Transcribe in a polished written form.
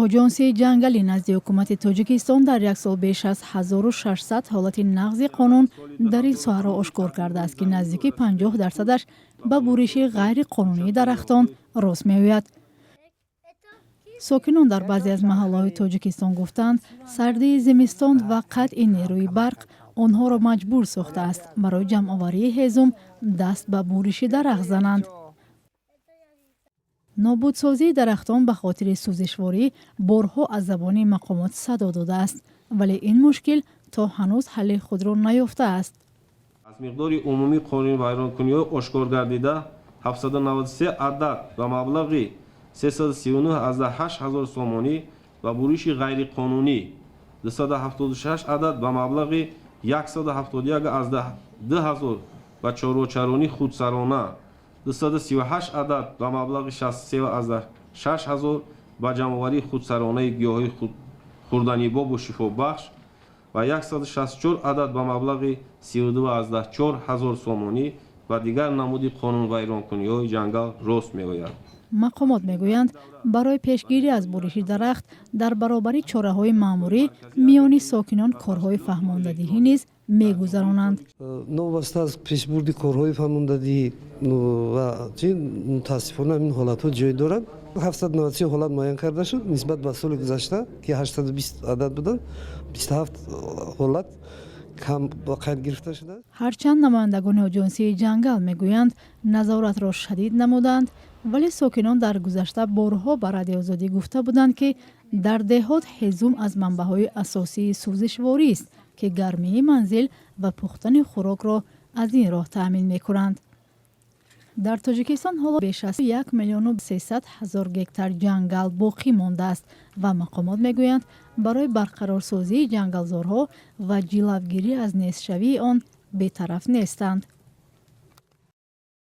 Оҷонсии ҷангали назди ҳукумати Тоҷикистон дар як сол беш аз 1600 ҳолати нақзи қонун дар ин соҳаро ошкор кардааст, ки наздики 50 дарсадаш ба буриши ғайриқонунии дарахтон рост меояд. Сокинон дар баъзе аз маҳаллаҳои Тоҷикистон гуфтанд, сардии зимистон ва қатъи нерӯи барқ онҳоро маҷбур сохтааст, барои ҷамъоварии ҳезум даст ба буриши дарахт зананд. Нобудсозии дарахтон ба хотири сӯзишворӣ борҳо аз забони мақомот садо додааст, вале ин мушкил то ҳанӯз ҳалли худро наёфтааст. Аз миқдори умумии қонунвайронкуниҳо ошкор гардида, 793 адад ба маблағи 339,8 ҳазор сомонӣ ва буриши ғайриқонунӣ 276 адад ба маблағи 171,2 ҳазор ва чорвочаронии худсарона 238 адад ба маблағи 63,6 ҳазор ба ҷамъоварии худсаронаи гиёҳҳои хӯрданибобу шифобахш ва 164 адад ба маблағи 32,4 ҳазор сомонӣ ва дигар намуди қонунвайронкуниҳои ҷангал рост меояд. Мақомот мегӯянд, барои пешгирӣ аз буриши дарахт дар баробари чораҳои маъмурӣ миёни сокинон корҳои фаҳмондадиҳӣ низ мегузаронанд. Новобаста аз пешбурди корҳои фаҳмондадиҳӣ ва чи, мутаассифона, ин ҳолатҳо ҷой дорад. 793 ҳолат муайян карда шуд. Нисбат ба соли гузашта, ки 820 адад буданд, 27 ҳолат кам ба қайд гирифта шудааст. Ҳарчанд намояндагони Оҷонсии ҷангал мегӯянд, назоратро шадид намуданд, вале сокинон дар гузашта борҳо ба Радиои Озодӣ гуфта буданд, ки дар деҳот ҳезум аз манбаъҳои асосии сӯзишворист, ки гармии манзил ва пухтани хӯрокро аз ин роҳ таъмин мекунанд. Дар Тоҷикистон ҳоло беш аз 1 300 000 гектар ҷангал боқӣ мондааст ва мақомот мегӯянд, барои барқарорсозии ҷангалзорҳо ва ҷилавгирӣ аз нестшавии он бетараф нестанд.